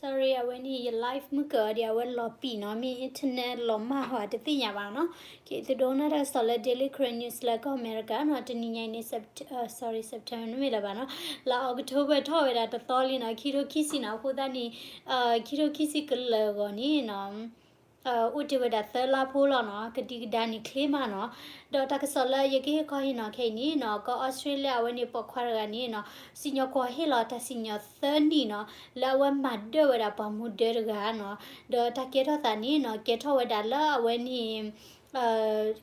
sorry အဝဲန့ၣ် ယ live မုၢ်ကၢအီၤဒီး အဝဲလီၤပံာ်နီၤ, မ့ၢ် internet လီၤမၢ်ဟီတသ့ၣ်ညါဘၣ်နီၤ. က့ၤသုဒိကနၣ်တၢ်ကစီၣ်လၢ Daily Karen News လၢကီၢ်အမဲရကၤနီၤ, တနံၤညါအံၤန့ၣ် Sept- sorry September မ့ၢ်လၢၤဘၣ်နီၤ, လါ October ထီၣ်ဝဲဒၣ်တသီလံနီၤ, ခံထိခံဆံနီၤ, အဃိသတးန့ၣ် ခံထိခံဆံကလၢာ်အဂီၢ်န့ၣ်နီၤ အိၣ်တ့ၢ်ဝဲဒၣ်သၢလါဖိလီၤနီၤ, ကဒံကဒါန့ၣ်ချ့မးနီၤ. ဒီးတၢ်ကစီၣ်လၢယကဟ့ၣ်ခီဟံးနီၤခဲအံၤန့ၣ်နီၤ, ကီၢ်အီစထြ့လယါအဝဲန့ၣ်ပိာ်ခွါတဂၤန့ၣ်နီၤ, စံၣ်ညီၣ်ကွီၢ်ဟ့ၣ်လီၤတၢ်စံၣ်ညီၣ်သၢနံၣ်နီၤ, လၢအဝဲမၤဒၢၣ်ဝဲဒၣ်ပှၤမူဒၢတဂၤနီၤ. ဒီးတၢ်ကဲထီၣ်သးန့ၣ်နီၤ, ကဲထီၣ်ဝဲဒၣ်လၢအဝဲန့ၣ်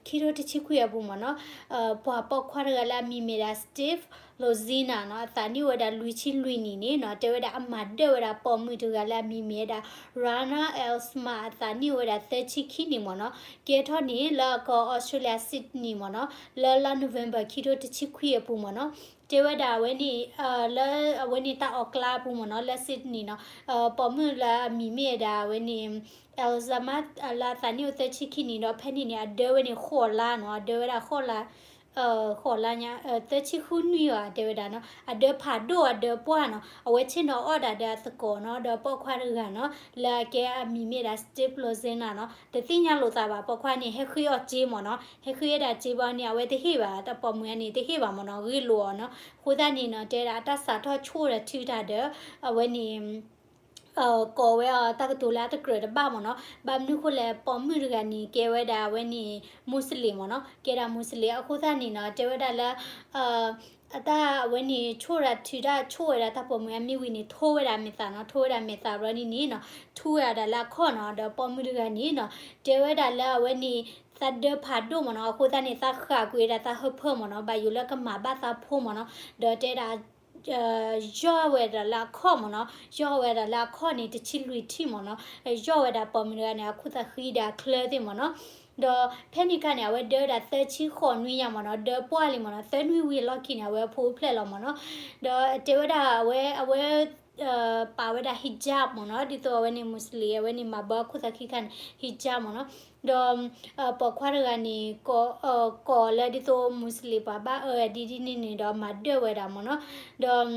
ခံထိတဆံခွံအပူၤမ့ၢ်နီၤ, ပှၤပိာ်ခွါတဂၤလၢအမံၤမ့ၢ်ဒၣ် Steve Lozina နီၤ, အသးနံၣ်အိၣ်ဝဲဒၣ်လွံၢ်ဆံလွံၢ်နံၣ်န့ၣ်နီၤ, တဲဝဲဒၣ်အမၤဒၢၣ်ဝဲဒၣ်ပိာ်မုၣ်တဂၤလၢအမံၤမ့ၢ်ဝဲဒၣ် Rana Alsma အသးနံၣ်အိၣ်ဝဲဒၣ်သၢဆံခံနံၣ်မ့ၢ်နီၤ. ကဲထီၣ်န့ၣ်လၢကီၢ်အီစထြ့လယါ Sydney မ့ၢ်နီၤ, လၢလါ November ခံထိတဆံခွံအပူၤမ့ၢ်နီၤ. တဲဝဲဒၣ်အဝဲန့ၣ် လၢအဝဲန့ၣ်တၢ်အီၣ်ကျါအပူၤမ့ၢ်နီၤ, လၢ Sydney နီၤ, ပိာ်မုၣ်လၢအမံၤမ့ၢ်ဝဲဒၣ်အဝဲန့ၣ် Alzheimer လၢအသးနံၣ်အိၣ်သၢဆံခံနံၣ်ဒီး ဖဲန့ၣ်န့ၣ် အဒၢဝဲန့ၣ်ဃိးလါနီၤ, အဒၢဝဲဒၣ်ဃိးလါ ဃိးလါညါ သၢဆံဃုနွံအီၤ တဲဝဲဒၣ်နီၤ, အဒၢဖးဒိၣ်အဒၢပှၢ်နီၤ, အဝဲဆ့ၣ်နီၤအီၣ်ဒၣ်ဒီးအသကိးနီၤ, ဒီးပိာ်ခွါတဂၤနီၤ, လၢအကဲအမံၤမ့ၢ်ဒၣ် Steve Lozina နီၤ, တသ့ၣ်ညါလိာ်သးဘၣ်, ပိာ်ခွါန့ၣ် ဟဲဃ့အီၣ်စ့မ့ၢ်နီၤ, ဟဲဃ့ဝဲဒၣ်စ့ဘၣ်န့ၣ် အဝဲတဟ့ၣ်ဘၣ်, တၢ်ပိာ်မုၣ်န့ၣ် တဟ့ၣ်ဘၣ်မ့ၢ်နီၤ, ဂ့ၢ်လိာ်အီၤနီၤ, အဃိသတးန့ၣ်နီၤ, တဲဒၣ်အတၢ်စးထီၣ်ဆိၣ်ဒီးထုတၢ်ဒီး အဝဲန့ၣ် ကိးဝဲအီၤတၢ်ကတိၤလၢအတကြၢးတဘၣ်မ့ၢ်နီၤ, ဘၣ်မနုၤဃိလဲၣ် ပိာ်မုၣ်တဂၤန့ၣ် ကဲဝဲဒၣ်အဝဲန့ၣ် Muslim မ့ၢ်နီၤ, ကဲဒၣ် Muslim အဃိသတးန့ၣ်နီၤ, တဲဝဲဒၣ်လၢ အတၢ်အဝဲန့ၣ် ဆိၣ်ဒၣ်ထုတၢ်ဆိၣ်ဝဲဒၣ်တၢ်ပိာ်မုၣ်အမ့ၢ်ဝံၤန့ၣ် ထိဝဲဒၣ်မဲာ်သးနီၤ, ထိဝဲဒၣ်မဲာ်သးဘျီန့ၣ်န့ၣ်နီၤ, ထူဝဲဒၣ်လၢအခီၣ်နီၤ, ဒီးပိာ်မုၣ်တဂၤန့ၣ်နီၤ, တဲဝဲဒၣ်လၢအဝဲန့ၣ် သးဒၢဖးဒိၣ်မ့ၢ်နီၤ, အဃိသတးန့ၣ် သးဃၣ်ကွံာ်ဝဲဒၣ်သးဟၢဖၢမ့ၢ်နီၤ, ဘၣ်ယိၣ်လၢကမၤဘၣ်သးဖိမ့ၢ်နီၤ, ဒီးတဲဒၣ် ယီၢ်ဝဲဒၣ်လၢအခီၣ်မ့ၢ်နီၤ, ယီၢ်ဝဲဒၣ်လၢအခီၣ်န့ၣ် တဆံလွံၢ်ထံၣ်မ့ၢ်နီၤ, ယီၢ်ဝဲဒၣ်ပိာ်မုၣ်တဂၤန့ၣ် အခိၣ်သးဃံဒီးအချၢသ့ၣ်မ့ၢ်နီၤ, ဒီးဖဲန့ၣ်အခါန့ၣ် အဝဲဒၢဝဲဒၣ်သၢဆံဃိးနွံညါမ့ၢ်နီၤ, ဒၢပှၢ်လံမ့ၢ်နီၤ, သၢနွံဝံၤအလီၢ်ခံန့ၣ် အဝဲအဖိအိၣ်ဖျဲၣ်လီၤမ့ၢ်နီၤ, ဒီးတဲဝဲဒၣ်အဝဲ အဝဲ ပာ်ဝဲဒၣ် hijab မ့ၢ်နီၤ, ဒ်သိးအဝဲန့ၣ် Muslim အဝဲန့ၣ်မၤဘၢအခိၣ်သးဃံခါန့ၣ် hijab မ့ၢ်နီၤ, ဒီး ပိာ်ခွါတဂၤန့ၣ် ကိးလၢဒ်သိး Muslim ပှၤဘၣ်အၢဒ်ဒ်န့ၣ်န့ၣ်ဒီးမၤဒၢၣ်ဝဲဒၣ်မ့ၢ်နီၤ, ဒီး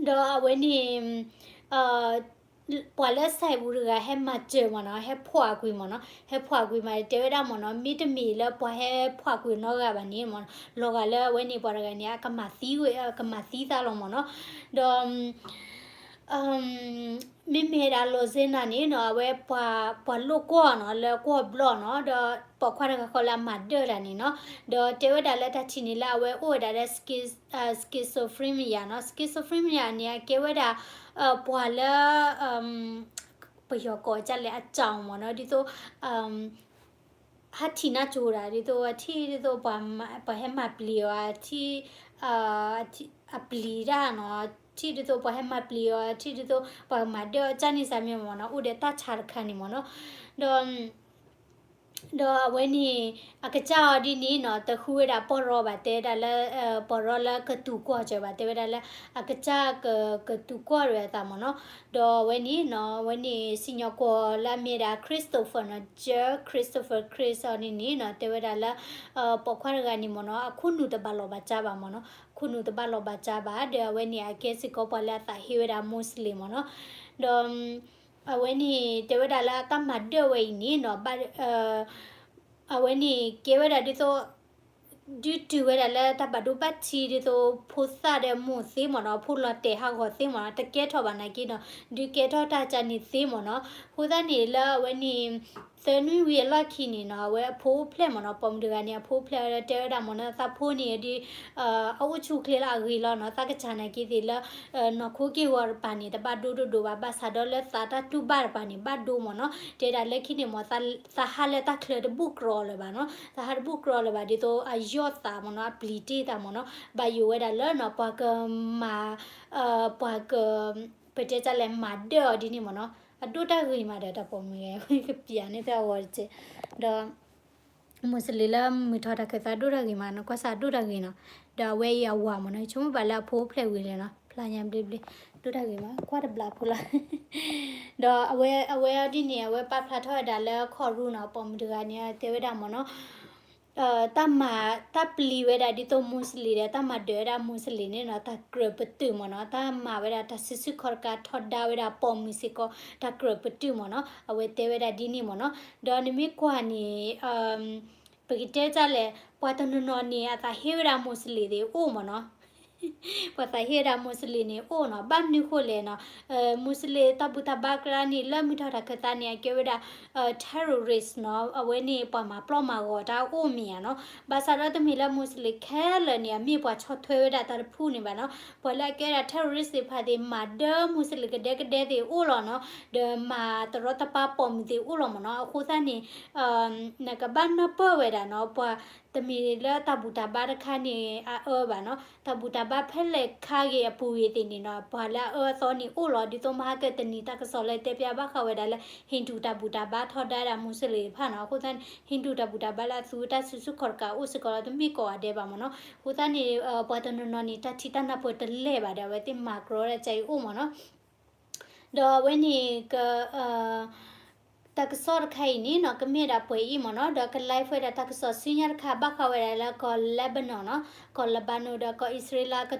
ဒီးအဝဲန့ၣ် ပှၤလၢအစဲးပူၤတဂၤဟဲမၤစၢၤမ့ၢ်နီၤ, ဟဲဖှီၣ်ကွံာ်မ့ၢ်နီၤ, ဟဲဖှီၣ်ကွံာ်မး တဲဝဲဒၣ်မ့ၢ်နီၤ, မ့တမ့ၢ်လၢပှၤဟဲဖှီၣ်ကွံာ်နီတဂၤဘၣ်န့ၣ်မ့ၢ်နီၤ, လီၤဂာ်လၢအဝဲန့ၣ်ပှၤတဂၤန့ၣ် အကမၤသံဝဲ ကမၤသံသးလီၤမ့ၢ်နီၤ, ဒီး မ့မ့ၢ်ဒၣ် Lozena န့ၣ်နီၤ, အဝဲပှၤ ပှၤလိာ်ကွီၢ်နီၤ, လၢကွီၢ်ဘျီၣ်နီၤ, ဒီးပိာ်ခွါတဂၤဃီလၢအမၤဒၢၣ်တၢ်န့ၣ်နီၤ, ဒီးတဲဝဲဒၣ်လၢတၢ်ထံၣ်န့ၣ်လၢအဝဲအိၣ်ဝဲဒၣ်လၢ schizophrenia နီၤ, schizophrenia န့ၣ် အကဲဝဲဒၣ် ပှၤလၢ ပယီၤကိးဒ်လဲၣ် အကြောင် မ့ၢ်နီၤ, ဒ်သိး ဟးထံၣ်နၢ်ကၠိတၢ် ဒ်သိးအထံၣ်ဒ်သိး ပှၤဟဲမၤပျံၤအီၤ အထံၣ် အပျံၤတၢ်နီၤ, ထံၣ်ဒ်သိးပှၤဟဲမၤပျံၤအီၤ ထံၣ်ဒ်သိးပှၤကမၤဒၢၣ်အီၤ ကၢ်န့ၣ်စ့ၢ်မ့ၢ်မ့ၢ်နီၤ, အိၣ်ဒီးတၢ်ဆါတခါန့ၣ်မ့ၢ်နီၤ, ဒီး ဒီးအဝဲန့ၣ် အကစၢ်အီၤဒ်န့ၣ်နီၤ, တဃုဝဲဒၣ်ပီၢ်ရီဘၣ်, တဲဝဲဒၣ်လၢ ပီၢ်ရီလၢကသူၣ်ကွီၢ်စၢၤဘၣ်, တဲဝဲဒၣ်လၢ အကစၢ်က ကသူၣ်ကွီၢ်ရၢအသးမ့ၢ်နီၤ, ဒီးအဝဲန့ၣ်နီၤ, အဝဲန့ၣ်စံၣ်ညီၣ်ကွီၢ်လၢအမ့ၢ်ဒၣ် Christopher နီၤ, Sir Christopher Chris အီၤဒ်န့ၣ်နီၤ, တဲဝဲဒၣ်လၢ ပိာ်ခွါတဂၤန့ၣ်မ့ၢ်နီၤ, အခိၣ်နူာ်တဘၣ်လီၤဘၣ်စၢ်ဘၣ်မ့ၢ်နီၤ, အခိၣ်နူာ်တဘၣ်လီၤဘၣ်စၢ်ဘၣ်, ဒီးအဝဲန့ၣ်အကဲစ့ၢ်ကီးပှၤလၢအသးဟ့ဝဲဒၣ် Muslim မ့ၢ်နီၤ, ဒီး အဝဲန့ၣ် တဲဝဲဒၣ်လၢအတၢ်မၤဒၢၣ်ဝဲအံၤန့ၣ်နီၤ, အဝဲန့ၣ်ကဲဝဲဒၣ်ဒ်သိး ဒုးတုၤဝဲဒၣ်လၢတၢ်ဘၣ်ဒိဘၣ်ထံးဒ်သိး ဖိသၣ်ဒီးမိၢ်သ့မ့ၢ်နီၤ, ဖိလီၤတဲာ်ဟးဂီၤသ့မ့ၢ်နီၤ, တကဲထီၣ်ဘၣ်နာ်က့နီၤ, ဒုးကဲထီၣ်တၢ်ကၢ်န့ၣ်သ့မ့ၢ်နီၤ, အဃိသတးန့ၣ်လၢအဝဲန့ၣ် သၢနွံဝံၤအလီၢ်ခံန့ၣ်နီၤ, အဝဲအဖိအိၣ်ဖျဲၣ်မ့ၢ်နီၤ, ပိာ်မုၣ်တဂၤန့ၣ် အဖိအိၣ်ဖျဲၣ်ဝဲဒီးတဲဝဲဒၣ်မ့ၢ်နီၤ, သးဖိန့ၣ်ဒ် အအိၣ်ဆူၣ်ချ့လၢအဂ့ၤလီၤနီၤ, သးကစၢ်နာ်က့သ့ၣ်လၢ နီၢ်ခိက့ၢ်ဂီၤတပၤန့ၣ် တဘၣ်ဒိဒိၣ်ဒိၣ်ဘၣ်, ဘၣ်ဆၣ်ဒီးလၢသးတၢ်တူၢ်ဘၣ်တပၤန့ၣ် ဘၣ်ဒိမ့ၢ်နီၤ, တဲဒၣ်လၢခံန့ၣ်မ့ၢ် သးဟးလၢတၢ်ချၢတဘူၣ်ကြီလၢၤဘၣ်နီၤ, သးဟးတဘူၣ်ကြီလၢၤဘၣ် ဒ်သိးအယီၢ်သးမ့ၢ်နီၤ, အပျံၤတ့ၢ်သးမ့ၢ်နီၤ, ဘၣ်ယိၣ်ဝဲဒၣ်လၢနီၤ ပှၤကမၤ ပှၤက ပတဲတၢ်လဲၣ် မၤဒၢၣ်အီၤဒ်န့ၣ်မ့ၢ်နီၤ, အဒိၣ်တၢ်ဂ့ၤမးဒီးတၢ်ပိာ်မုၣ်ဂ့ၤ ကပျးန့ၢ်သ့ၣ်အဂီၢ်တစဲး, ဒီး မိၢ်စလ့လၢမုၢ်ထီၣ်တၢ်ခၢၣ်သးဒိၣ်တၢ်ဂ့ၤမးနီၤ, ကွၢ်စၢ်ဒိၣ်တၢ်ဂ့ၤနီၤ, ဒီးအဝဲအံၤအဝၤမ့ၢ်နီၤ, ဆိကမိၣ်ဘၣ်လၢအဖိအိၣ်ဖျဲၣ်ဝံၤလဲၣ်နီၤ, ဖျါညါဘျ့ဘျ့, ဒိၣ်တၢ်ဂ့ၤမး, ကွၢ်တဘျီဖိလီၤ, ဒီးအဝဲ အဝဲအီၤဒ်န့ၣ် အဝဲပာ်ဖျါထီၣ်ဝဲဒၣ်လၢခီၣ်ရူနီၤ, ပိာ်မုၣ်တဂၤန့ၣ် တဲဝဲဒၣ်မ့ၢ်နီၤ, တၢ်မၤ တၢ်ပျံၤဝဲဒၣ်ဒ်သိး Muslim ဒီး တၢ်မၤဒၢးဝဲဒၣ် Muslim န့ၣ်နီၤ တၢ်ကြၢးပတုာ်မ့ၢ်နီၤ, တၢ်မၤဝဲဒၣ်တၢ်စုဆူၣ်ခီၣ်တကး ထီဒါဝဲဒၣ်ပိာ်မုၣ်စ့ၢ်ကီး တၢ်ကြၢးပတုာ်မ့ၢ်နီၤ, အဝဲတဲဝဲဒၣ်ဒ်န့ၣ်မ့ၢ်နီၤ. ဒီးနမ့ၢ်ကွၢ်န့ၣ် ပကတဲတၢ်လဲၣ်, ပှၤတနီၤနီၤန့ၣ် အသးဟ့ဝဲဒၣ် Muslim သ့ၣ်အိၣ်မ့ၢ်နီၤ ပှၤသးဟ့ဝဲဒၣ် Muslim န့ၣ်အိၣ်နီၤ, ဘၣ်မနုၤဃိလဲၣ်နီၤ, Muslim တၢ်ဘူၣ်တၢ်ဘါကျါန့ၣ် လၢမုၢ်ထီၣ်တၢ်ခၢၣ်သးန့ၣ် အကဲဝဲဒၣ် terrorist နီၤ, အဝဲန့ၣ်ပှၤမၤပျီၣ်မၤဂီၤတၢ်အိၣ်မ့ၢ်ဧါနီၤ, ဘၣ်ဆၣ်ဒီးတမ့ၢ်လၢ Muslim ခဲလၢာ်န့ၣ် အမ့ၢ်ပှၤဆီၣ်ထွဲဝဲဒၣ်တၢ်တဖုန့ၣ်ဘၣ်နီၤ, ပှၤလၢအကဲဝဲဒၣ် terrorist သ့ၣ်တဖၣ်သ့ၣ် မၤဒၢ Muslim ကဒဲကဒဲသ့ၣ်အိၣ်လီၤနီၤ, ဒီးမၤတရီတပါပိာ်မုၣ်သ့ၣ်အိၣ်လီၤမ့ၢ်နီၤ, အဃိသတးန့ၣ် နကဘၣ်နၢ်ပၢၢ်ဝဲဒၣ်နီၤ, ပှၤတမ့ၢ်လၢတၢ်ဘူၣ်တၢ်ဘါတခါန့ၣ် အအၢဘၣ်နီၤ, တၢ်ဘူၣ်တၢ်ဘါဖဲလဲၣ်ခါဂ့ၤအပူၤဂ့ၤသ့ၣ်န့ၣ်နီၤ, ပှၤလၢအအၢအသီန့ၣ်အိၣ်လီၤ, ဒ်သိးမဟါကတနံၤတၢ်ကစီၣ်လၢတဲပျးဘၣ်ဃးဝဲဒၣ်လၢ Hindu တၢ်ဘူၣ်တၢ်ဘါထီဒါဒၣ် Muslim တဖၣ်နီၤ, အဃိသတးန့ၣ် Hindu တၢ်ဘူၣ်တၢ်ဘါလၢအသူတၢ်စုဆူၣ်ခီၣ်တကးအိၣ်စ့ၢ်ကီးလီၤ, တမ့ၢ်ကိးဂၤဒဲးဘၣ်မ့ၢ်နီၤ, အဃိသတးန့ၣ် ပှၤတနီၤနီၤန့ၣ် တၢ်ထံၣ်တၢ်နၢ်ပၢၢ်တလဲၢ်ဘၣ်ဒီး အဝဲသ့ၣ်မၤကြီဒၣ်ကအံၤအိၣ်မ့ၢ်နီၤ. ဒီးအဝဲန့ၣ်က တၢ်ကစီၣ်တခါအံၤန့ၣ်နီၤ ကမ့ၢ်ဒၣ်ပှဲၤအံၤမ့ၢ်နီၤ, ဒီးက live ဝဲဒၣ်တၢ်ကစီၣ်ဆူညါတခါ ဘၣ်ဃးဝဲဒၣ်လၢကီၢ် Lebanon နီၤ, ကီၢ် Lebanon ဒီးကီၢ်အံၣ်စရ့လး က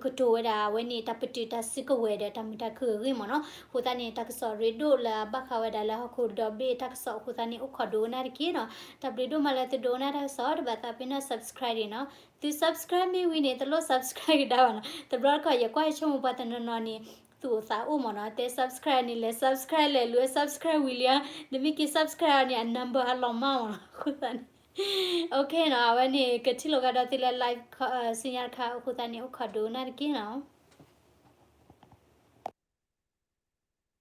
ကတိၤဝဲဒၣ်အဝဲန့ၣ် တၢ်ပတုာ်တၢ်စုကဝဲၤဒီးတၢ်မုာ်တၢ်ခုၣ်အဂ့ၢ်မ့ၢ်နီၤ, အဃိသတးန့ၣ် တၢ်ကစီၣ်ရ့ဒိၣ်လၢအဘၣ်ဃးဝဲဒၣ်လၢဟီၣ်ခိၣ်ဒီဘ့ၣ်တၢ်ကစီၣ်အဃိသတးန့ၣ် အိၣ်ခိးဒိကနၣ်တက့ၢ်နီၤ, တၢ်ဘျုးဒိၣ်မးလၢသုဒိကနၣ်တၢ်ကစီၣ် တဘၣ်သးပ့ၤနီၣ် subscribe န့ၣ်နီၤ, သု subscribe မ့ၢ်ဝံၤန့ၣ် တလိၣ် subscribe ကဒါဘၣ်နီၤ, တဘျီတခီၣ် ယကွၢ်ယဆိကမိၣ်ပှၤတနီၤနီၤန့ၣ် သူၣ်အိၣ်သးအိၣ်မ့ၢ်နီၤ, တဲ subscribe န့ၣ် လဲၤ subscribe လဲၤလူၤ subscribe ဝံၤလံဧါ, နမ့ၢ်က့ၤ subscribe န့ၣ် အ number အလီၤမၢ်မ့ၢ်နီၤ, အဃိသတးန့ၣ် OK နီၤ, အဝဲန့ၣ် ကထံၣ်လိာ်ကဒီးသုလၢ live ဆူညါတခါ အဃိသတးန့ၣ် အိၣ်ခိးဒိကနၣ်တက့ၢ်နီၤ.